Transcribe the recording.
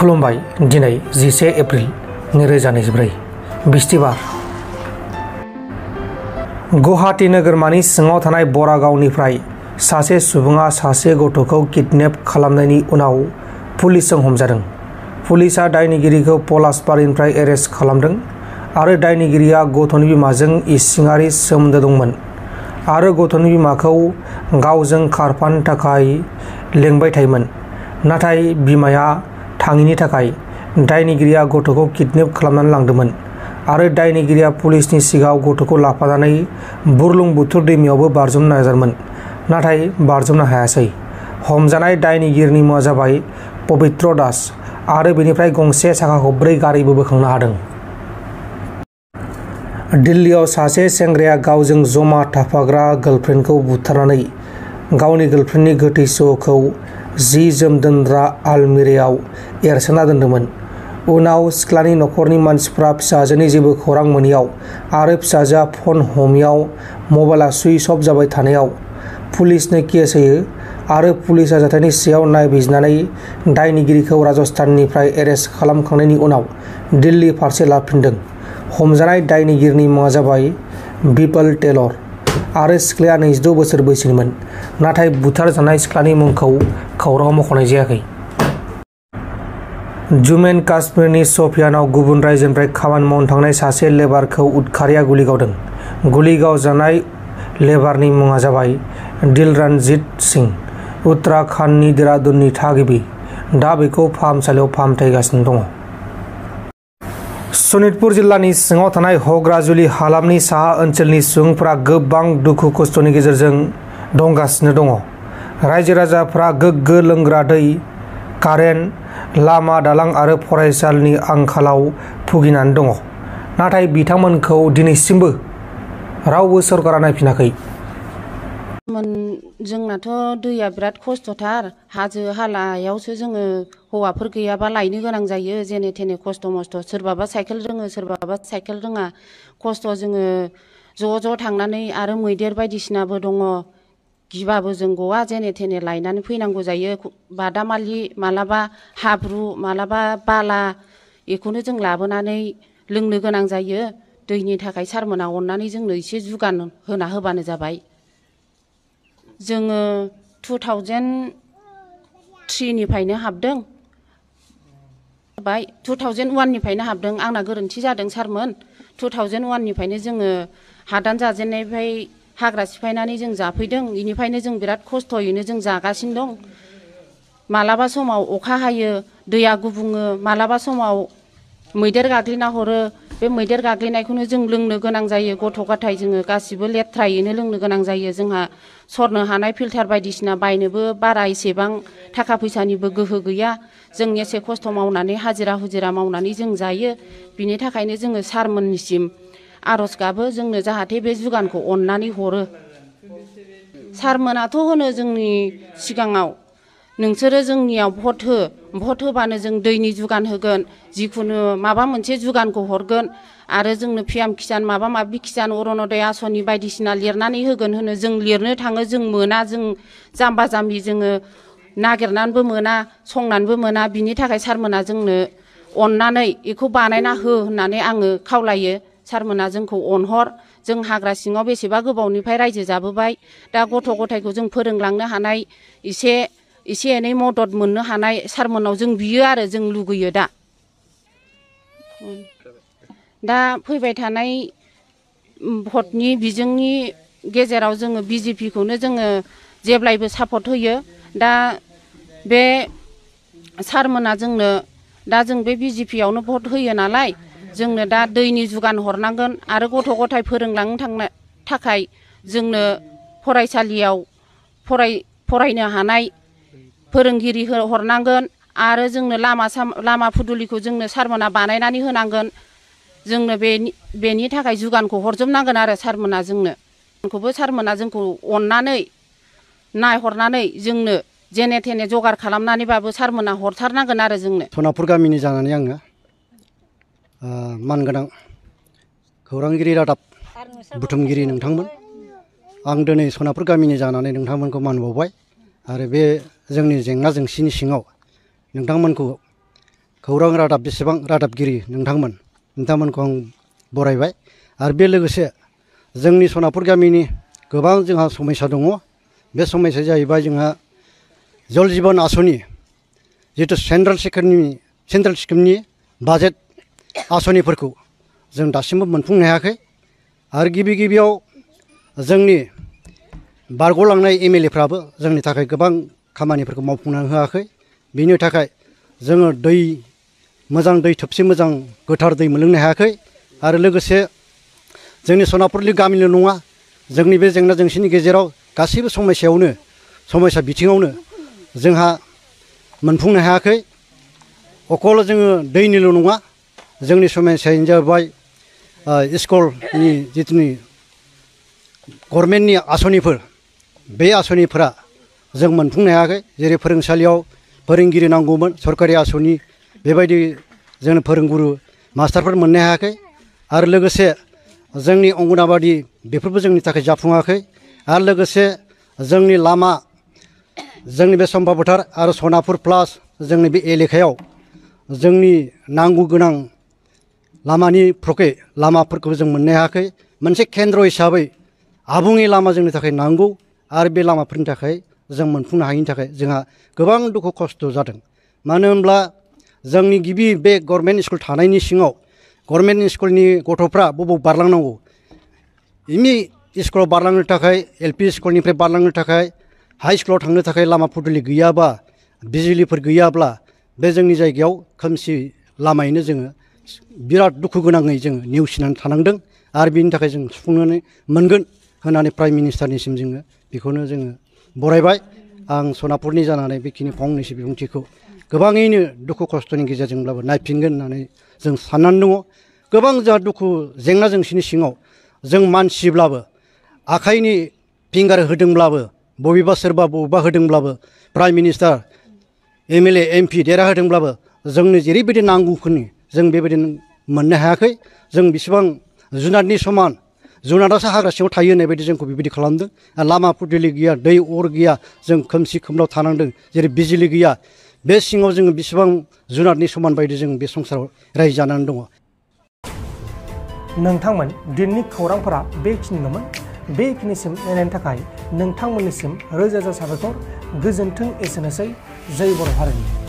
खुलुमबाय। दिनै 11 एप्रिल 2024 बिस्थिबार। गुवाहाटी नोगोरमानि सिङाव थानाय बरागावनिफ्राय सासे सुबुङा सासे गथ'खौ किडनेप खालामनायनि उनाव पुलिसजों हमजादों। पुलिसआ दायनिगिरिखौ पलासबारिनिफ्राय एरेस्ट खालामदों आरो दायनिगिरिया गथ'नि बिमाजों इसिङारि सोमोन्दो दंमोन आरो गथ'नि बिमाखौ गावजों खारफानो थाखाय लेंबाय थायोमोन। नाथाय बिमाया थाङिनि थाखाय दायनिगिरिया गथ'खौ किडनेप खालामनानै लांदोंमोन आरो दायनिगिरिया पुलिसनि सिगाङाव गथ'खौ लाफानानै बुरलुंबुथुर दैमायावबो बारजुमनो नाजादोंमोन, नाथाय बारजुमनो हायासै। हमजानाय दायनिगिरिनि मुङा जाबाय पबित्र दास आरो बेनिफ्राय गंसे साखा खबब्रै गारिबो बोखांनो हादों। दिल्लीयाव सासे सेंग्राया गावजों जमा थाफाग्रा गार्लफ्रेन्डखौ बुथारनानै गावनि गार्लफ्रेन्डनि गोथै सह'खौ जि-जोम दोनग्रा आलमिरायाव एरसोना दोन्दोंमोन। उनाव सिख्लानि नखरनि मानसिफ्रा फिसाजोनि जेबो खौरां मोनैयाव आरो फिसाजोआ फन हमैयाव मबाइलआ सुइच अफ जाबाय थानायाव पुलिसनो केस होयो आरो पुलिसआ जाथायनि सायाव नायबिजिरनानै दायनिगिरिखौ राजस्थाननिफ्राय एरेस्ट खालामखांनायनि उनाव दिल्ली फारसे लाबोफिनदों। हमजानाय दायनिगिरिनि मुङा जाबाय बिपल टेलर आरो सिख्लाया 22 बोसोर बैसोनिमोन, नाथाय बुथारजानाय सिख्लानि मुंखौ खौराङाव मख'नाय जायाखै। जम्मु एन्ड काश्मीरनि शपियानाव गुबुन रायजोनिफ्राय खामानि मावनो थांनाय सासे लेबारखौ उदखारिया गुलि गावदों। गुलि गावजानाय लेबारनि मुङा जाबाय दिलरनजीत सिंह, उत्तराखन्डनि देहरादूननि थागिबि। दा बेखौ फाहामसालियाव फाहामथाय होगासिनो दङ। सनितपुर जिल्लानि सिङाव थानाय हग्राजुलि हालामनि साहा ओनसोलनि सुबुंफोरा गोबां दुखु खस्थ'नि गेजेरजों दंगासिनो दङ। रायजो राजाफ्रा गोग्गो लोंग्रा दै, कारेन्ट, लामा दालां आरो फरायसालिनि आंखालाव भुगिनानै दङ, नाथाय बिथांमोनखौ दिनैसिमबो रावबो सरकारा नायफिनाखै। जोंनाथ' दैया बिराद खस्थ'थार। हाजो हालायावसो जोङो हौवाफोर गैयाबा लायनो गोनां जायो। जेने थेने खस्थ' मस्थ', सोरबाबा साइकेल रोङो, सोरबाबा साइकेल रोङा। खस्थ' जोङो ज' थांनानै आरो मैदेर बायदिसिनाबो दङ। गिबाबो जों गवा, जेने थेने लायनानै फैनांगौ जायो। बादामालि, मालाबा हाब्रु, मालाबा बाला, बेखौनो जों लाबोनानै लोंनो गोनां जायो। दैनि थाखाय सारमोना अननानै जोंनो एसे जुगान होना होबानो जाबाय। जोङो 2003निफ्रायनो हाबदों, 2001निफ्रायनो हाबदों। आंना गोरोन्थि जादों सारमोन। 2001निफ्रायनो जोङो हादान जाजेननायनिफ्राय हाग्रा सिफायनानै जों जाफैदों। बेनिफ्रायनो जों बिराद खस्थ'यैनो जों जागासिनो दं। मालाबा समाव अखा हायो, दैया गुबुङो, मालाबा समाव मैदेर गाग्लिना हरो। बे मैदेर गाग्लिनायखौनो जों लोंनो गोनां जायो। गथ' गथाय जोङो गासिबो लेथ्रायैनो लोंनो गोनां जायो। जोंहा सरनो हानाय फिल्टार बायदिसिना बायनोबो बारा एसेबां थाखा फैसानिबो गोहो गैया। जों एसे खस्थ' मावनानै हाजिरा हुजिरा मावनानै जों जायो। बिनि थाखायनो जोङो सारमोननिसिम आर'ज गाबो, जोंनो जाहाथे बे जुगानखौ अननानै हरो। सारमोनाथ' होनो जोंनि सिगाङाव, नोंसोरो जोंनियाव भट हो, भट होबानो जों दैनि जुगान होगोन, जिखुनु माबा मोनसे जुगानखौ हरगोन आरो जोंनो पिएम किसान माबा माबि किसान अरुणदय आसनि बायदिसिना लिरनानै होगोन होनो। जों लिरनो थाङो, जों मोना। जों जाम्बा जाम्बि, जोङो नागिरनानैबो मोना, संनानैबो मोना। बिनि थाखाय सारमोना जोंनो अननानै बेखौ बानायना हो होननानै आङो खावलायो। सारमोना जोंखौ अनहर। जों हाग्रा सिङाव बेसेबा गोबावनिफ्राय रायजो जाबोबाय। दा गथ' गथायखौ जों फोरोंलांनो हानाय एसे एनै मदद मोननो हानाय सारमोनाव जों बियो आरो जों लुगैयो। दा फैबाय थानाय भटनि बिजोंनि गेजेराव जोङो बिजेपिखौनो जोङो जेब्लायबो सापर्ट होयो। दा बे सारमोना जोंनो, दा जों बे बिजेपियावनो भट होयो नालाय, जोंनो दा दैनि जुगान हरनांगोन आरो गथ' गथाय फोरोंलांनो थांनो थाखाय जोंनो फरायसालियाव फरायनो हानाय फोरोंगिरि हरनांगोन आरो जोंनो लामा फुदुलिखौ जोंनो सारमोना बानायनानै होनांगोन। जोंनो बेनि थाखाय जुगानखौ हरजोबनांगोन आरो सारमोना जोंनो। सारमोना जोंखौ अननानै नायहरनानै जोंनो जेने थेने जगार खालामनानैबाबो सारमोना हरथारनांगोन आरो जोंनो। सनापुर गामिनि जानानै आङो मानगोनां खौरांगिरि रादाब बुथुमगिरि नोंथांमोन, आं दिनै सनापुर गामिनि जानानै नोंथांमोनखौ मान बावबाय आरो बे जोंनि जेंना जेंसिनि सिङाव नोंथांमोनखौ खौरां रादाब बेसेबां रादाबगिरि नोंथांमोनखौ आं बरायबाय। आरो बे लोगोसे जोंनि सनापुर गामिनि गोबां जोंहा समस्या दङ। बे समस्याया जाहैबाय जोंहा जल जीवन आसनि जितु सेन्ट्रेल स्किमनि बाजेट आसनिफोरखौ जों दासिमबो मोनफुंनो हायाखै। आरो गिबियाव जोंनि बारग'लांनाय एमएलएफ्राबो जोंनि थाखाय गोबां खामानिफोरखौ मावफुंनानै होआखै। बेनि थाखाय जोङो मोजां दै थोबसे मोजां गोथार दै मोनलोंनो हायाखै। आरो लोगोसे जोंनि सनापुरनि गामिल' नङा, जोंनि बे जेंना जेंसिनि गेजेराव गासैबो समस्या बिथिङावनो जोंहा मोनफुंनो हायाखै। अकल जोङो दैनिल' नङा, जोंनि समस्यायानो जाबाय स्कुलनि जितुनि गभर्नमेन्टनि आसनिफोर, बे आसनिफोरा जों मोनफुंनो हायाखै। जेरै फोरोंसालियाव फोरोंगिरि नांगौमोन, सरकारि आसनि बेबायदि जोंनो फोरोंगुरु मास्टारफोर मोननो हायाखै। आरो लोगोसे जोंनि अंगनाबादि बेफोरबो जोंनि थाखाय जाफुङाखै। आरो लोगोसे जोंनि लामा, जोंनि बे सम्पा फोथार आरो सनापुर प्लास जोंनि बे एलेकायाव जोंनि नांगौ गोनां लामाफोरखौ जों मोननो हायाखै। मोनसे केन्द्र हिसाबै आबुङै लामा जोंनि थाखाय नांगौ। आरो बे लामाफोरनि थाखाय जों मोनफुंनो हायैनि थाखाय जोंहा गोबां दुखु खस्थ' जादों। मानो होनब्ला जोंनि गिबि बे गभर्नमेन्ट स्कुल थानायनि सिङाव गभर्नमेन्ट स्कुलनि गथ'फ्रा बबाव बारलांनांगौ, एमइ स्कुलाव बारलांनो थाखाय, एलपि स्कुलनिफ्राय बारलांनो थाखाय, हाइ स्कुलाव थांनो थाखाय लामा फुदुलि गैयाबा, बिजुलिफोर गैयाब्ला बे जोंनि जायगायाव खोमसि लामायैनो जोङो बिराद दुखु गोनाङै जोङो नेवसिनानै थानांदों। आरो बिनि थाखाय जों सुफुंनानै मोनगोन होननानै प्राइम मिनिस्टारनिसिम जोङो बेखौनो जोङो बरायबाय। आं सनापुरनि जानानै बेखिनि फंनैसो बिबुंथिखौ गोबाङैनो दुखु खस्थ'नि गेजेरजोंब्लाबो नायफिनगोन होननानै जों साननानै दङ। गोबां जोंहा दुखु जेंना जेंसिनि सिङाव जों मानसिब्लाबो, आखाइनि फिंगार होदोंब्लाबो, बबेबा होदोंब्लाबो, प्राइम मिनिस्टार, एमएलए, एमपि देरहा होदोंब्लाबो जोंनो जेरैबायदि नांगौखिनि जों बेबायदि मोननो हायाखै। जों बेसेबां जुनारनि समान, जुनारासो हाग्रा सिङाव थायो होननाय बायदि जोंखौ बेबायदि खालामदों। लामा फुदुलि गैया, दै अर गैया, जों खोमसि खोमलाव थानांदों। जेरै बिजुलि गैया, बे सिङाव जोङो बेसेबां जुनारनि समान बायदि जों बे संसाराव रायजो जानानै दङ। नोंथांमोन दिनैनि खौरांफोरा बेखिनिल'मोन। बेखिनिसिम नायनायनि थाखाय नोंथांमोननिसिम रोजा रोजा साबायखर। गोजोन्थों। एसेनोसै। जय बर' हारिनि।